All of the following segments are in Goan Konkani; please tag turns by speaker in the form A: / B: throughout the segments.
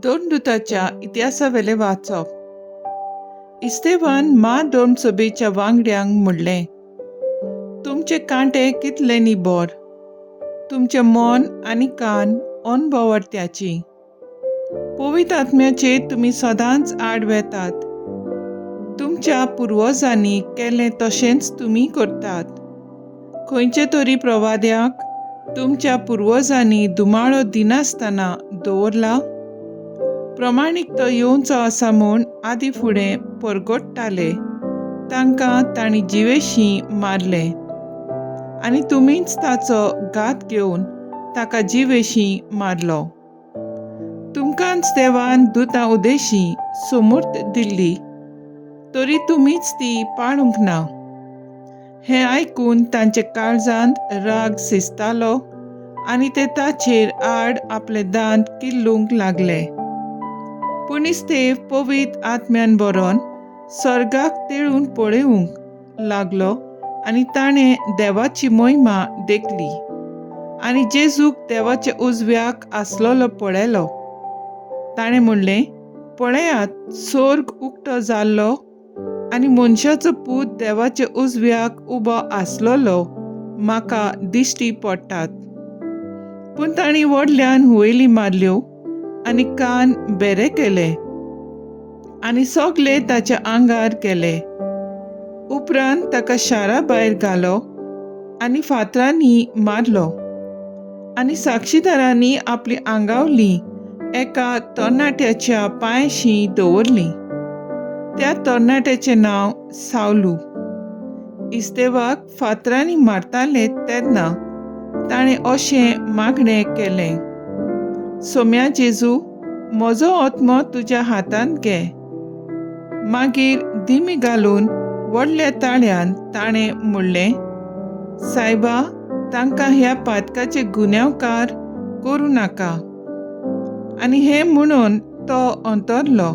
A: दोन दुताच्या इतिहासावेलें वाचप. इस्तेवान मा धर्मसभेच्या वांगड्यांक म्हणलें, तुमचे कांटे कितले निबोर, तुमचें मन आनी कान अनभवर्त्याची. पवित्र आत्म्याचेर तुमी सदांच आड वेतात. तुमच्या पुर्वजांनी केलें तशेंच तुमी करतात. खंयचे तरी प्रवाद्याक तुमच्या पुर्वजांनी धुमाळो दिनासतना दवरला? प्रमाणीक तो येवचो आसा म्हूण आदी फुडें परगट्टाले तांकां तांणी जिवेशी मारले आनी तुमीच ताचो घात घेवन ताका जिवेशी मारलो. तुमकांच देवान दुतां उदेशी सोमूर्त दिल्ली, तरी तुमीच ती पाळूंक ना. हें आयकून तांचे काळजांत राग शिजतालो आनी ते ताचेर आड आपले दांत किल्लूंक लागले. पूण इस्तेव पवित्र आत्म्यान बरोवन सर्गाक तेळून पळोवंक लागलो आनी ताणें देवाची मोहिमा देखली आनी जेजूक देवाच्या उजव्याक आसलेलो पळयलो. ताणें म्हणलें, पळयात, स्वर्ग उक्तो जाल्लो आनी मनशाचो पूत देवाच्या उजव्याक उबो आसलेलो म्हाका दिश्टी पडटात. पूण तांणी व्हडल्यान हुयेली मारल्यो आनी कान बेरे केले आनी सगले ताच्या आंगार गेले. उपरांत ताका शारा भायर घालो आनी फातरांनी मारलो आनी साक्षीदारांनी आपली आंगावली एका तरणाट्याच्या पांयशी दवरली. त्या तरणाट्याचें नांव सावलू. इस्तेवाक फातरांनी मारताले तेन्ना ताणें अशें मागणें केलें, सोम्या जेजू, म्हजो आत्मो तुज्या हातांत घे. मागीर दिमी घालून व्हडल्या ताळ्यान ताणें म्हणलें, सायबा, तांकां ह्या पातकाचे गुन्यांवकार करूं नाका. आनी हें म्हणून तो अंतरलो.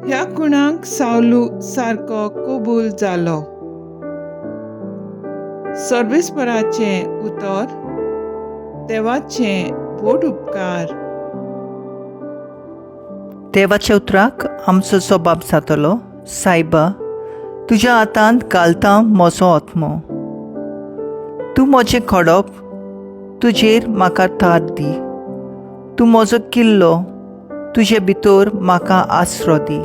A: ह्या खुणाक सावलू सारको कबूल जालो. सर्वेस्पराचें उतर. देवाचें व्हड उपकार.
B: देवाच्या उतराक आमचो स्वभाव जातलो. सायबा, तुज्या हातांत घालता म्हजो आत्मो. तूं म्हजें खडप, तुजेर म्हाका थार दी. तूं म्हजो किल्लो, तुजे भितर म्हाका आसरो दी.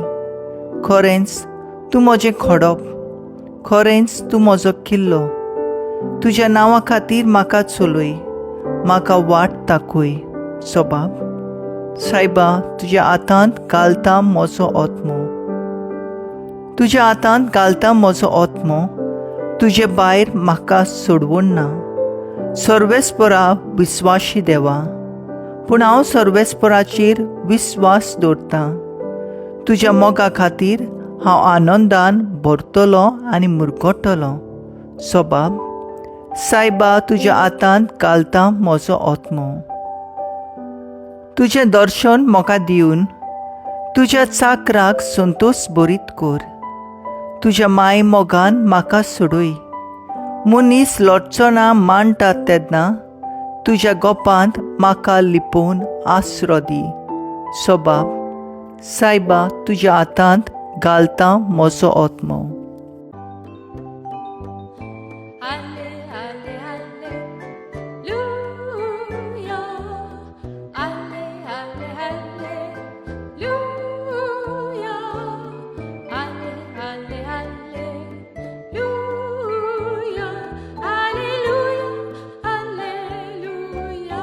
B: खरेंच तूं म्हजें खडप, खरेंच तूं म्हजो किल्लो. तुज्या नांवा खातीर म्हाका चलय, म्हाका वाट दाखय. सोबाब. सायबा, तुज्या हातांत घालता म्हजो आत्मो. तुज्या हातांत घालता म्हजो आत्मो. तुजे भायर म्हाका सोडवून ना. सर्वेस्परा विस्वाशी देवा, पूण हांव सर्वेस्पराचेर विस्वास दवरतां. तुज्या मोगा खातीर हांव आनंदान भरतलो आनी मुरगटलो. सोबाब. सायबा, तुज्या हातांत घालता म्हजो आत्मो. तुजें दर्शन म्हाका दिवन तुज्या चाकराक संतोश बरीत कर. तुज्या माय मोगान म्हाका सोडय. मनीस लोटचो मांडटात तेन्ना तुज्या गोपांत म्हाका लिपोवन आसरो दी. सोबाब. सायबा, तुज्या हातांत घालता म्हजो आत्मो.
C: Alle, alle, alleluia. Alle, alle, alleluia. Alle, alle, alleluia. Alleluia, alleluia.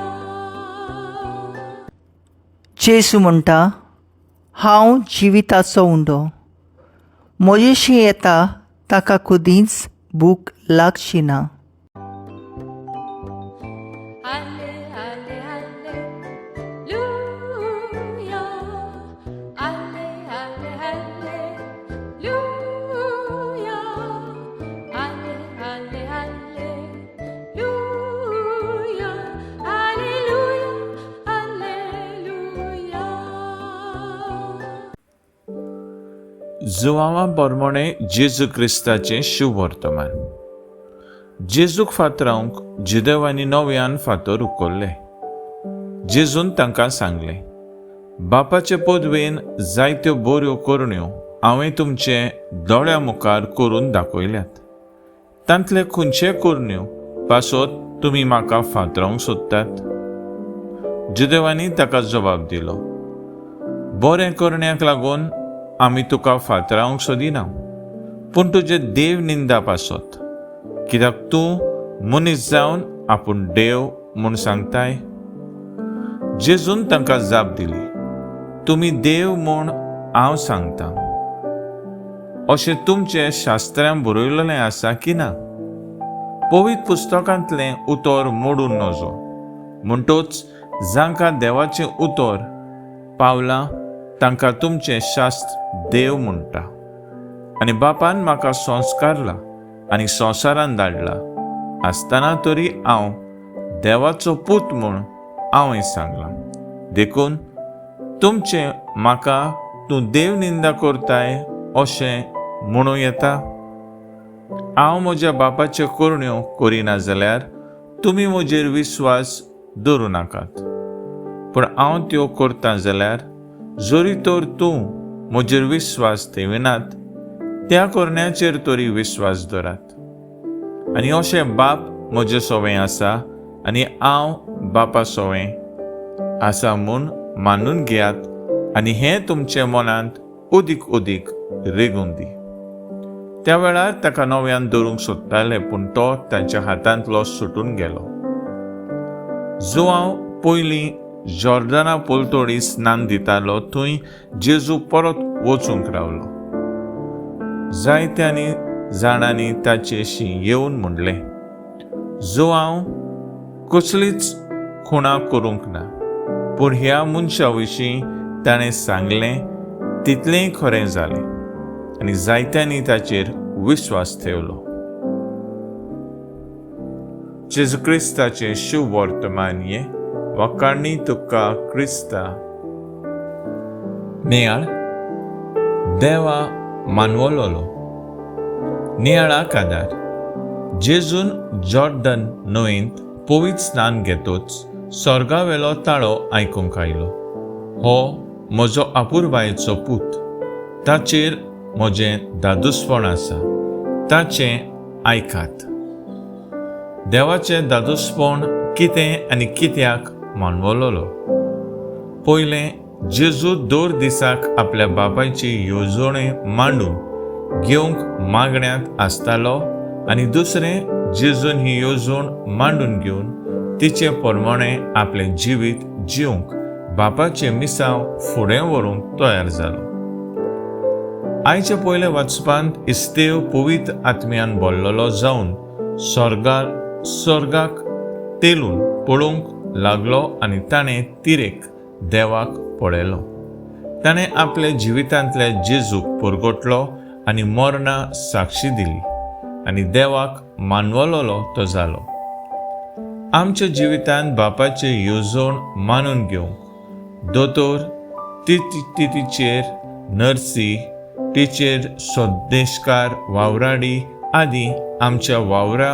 B: जेजू म्हणटा, हांव जिविताचो उंडो. म्हजेशी येता ताका कदींच भूक लागची ना.
C: Alle, alle, alleluia. Alle, alle, alleluia. Alle, alle, alleluia. Alleluia, alleluia.
D: जुवांवा बरमणे जेजू क्रिस्ताचें शुभवर्तमान. जेजूक फातरावंक जुदेवांनी नव्यान फातर उखल्ले. जेजून तांकां सांगलें, बापाचे पदवेन जायत्यो बऱ्यो करण्यो हांवें तुमचे दोळ्या मुखार करून दाखयल्यात. तांतले खंयचे करण्यो पासत तुमी म्हाका फातरावंक सोदतात? जुदेवांनी ताका जबाब दिलो, बरें करण्याक लागून आमी तुका फातरावंक सोदिना, पूण तुजे देव निंदा पासत, कित्याक तूं मनीस जावन आपूण देव म्हूण सांगताय. जेजून तांकां जाप दिली, तुमी देव म्हूण हांव सांगतां अशें तुमचें शास्त्रां बरयलेलें आसा की ना? पवित्र पुस्तकांतलें उतर मोडून नजो. म्हणटोच जांकां देवाचें उतर पावलां तांकां तुमचें शास्त्र देव म्हणटा. आनी बापान म्हाका संस्कारला आनी संवसारान धाडला आसतना तरी हांव देवाचो पूत म्हूण हांवें सांगलां. देखून तुमचें म्हाका तूं देव निंदा करताय अशें म्हणूं येता? हांव म्हज्या बापाच्यो करण्यो करिना जाल्यार तुमी म्हजेर विस्वास दवरूं नाकात, पूण हांव त्यो करतां जाल्यार जरी तर तूं म्हजेर विस्वास ठेविनात त्या करण्याचेर तरी विस्वास दवरात. आनी अशें बाप म्हजे सोवें आसा आनी हांव बापा सोवें आसा म्हूण मानून घेयात आनी हें तुमचे मनांत अदीक अदीक रेगून दी. त्या वेळार ताका नव्यान धरूंक सोदताले, पूण तो तांच्या हातांतलो सुटून गेलो. जुआंव पयलीं जॉर्दना पलतोडी स्नान दितालो थंय जेजू परत वचूंक रावलो. जायत्यांनी जाणांनी ताचेशी येवन म्हणलें, जुआंव कसलीच खुणा करूंक ना, पूण ह्या मनशा विशीं ताणें सांगलें तितलेंय खरें जालें आनी जायत्यांनी ताचेर विस्वास ठेवलो. जेजू क्रिस्ताचें शुभवर्तमान हें. वाखाणी तुका क्रिस्ता. नियाळ देवा मानवलोलो. नियाळा कादार जेजून जॉर्डन न्हंयेंत पवित्र स्नान घेतोच स्वर्गावेलो ताळो आयकूंक आयलो, हो म्हजो अपुरबायेचो पूत, ताचेर म्हजें दादूसपण आसा, ताचें आयकात. देवाचें दादूसपण कितें आनी कित्याक मानवलोलो? पयलें, जेजू दर दिसाक आपल्या बापायची येवजणे मांडून घेवंक मागण्यांत आसतालो आनी दुसरें, जेजून ही येवजण मांडून घेवन तिचे प्रमाणे आपलें जिवीत जिवंक बापाचें मिसांव फुडें व्हरूंक तयार जालो. आयच्या पयल्या वाचपांत इस्तेव पवित्र आत्म्यान भरलेलो जावन स्वर्गाक तेलून पळोवंक लागलो आनी ताणें तिरेक देवाक पळयलो. ताणें आपल्या जिवितांतल्या जेजूक परगटलो आनी मरणा साक्षी दिली आनी देवाक मानवलोलो तो जालो. आमच्या जिवितांत बापाची येवजण मानून घेवंक दोतोर, तितीचेर, नर्सी, टिचेर, स्वदेशकार, वावराडी आदी आमच्या वावरा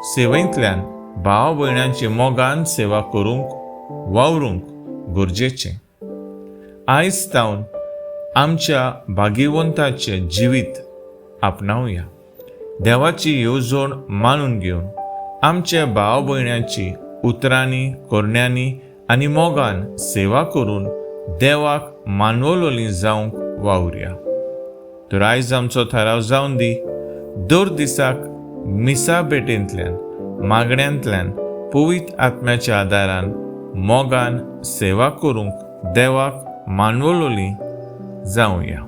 D: सेवेंतल्यान भाव भयणांची मोगान सेवा करूंक वावरूंक गरजेचें. आयज तावन आमच्या भाग्यवंताचें जिवीत आपणावया. देवाची येवजण मानून घेवन आमच्या भाव भयणांची उतरांनी, करण्यांनी आनी मोगान सेवा करून देवाक मानवलोली जावंक वावुरया. तर आयज आमचो थाराव जावन दी, दर दिसाक मिसा भेटेंतल्यान, मागण्यांतल्यान, पवित्र आत्म्याच्या आदारान मोगान सेवा करूंक देवाक मानवलोली जावया.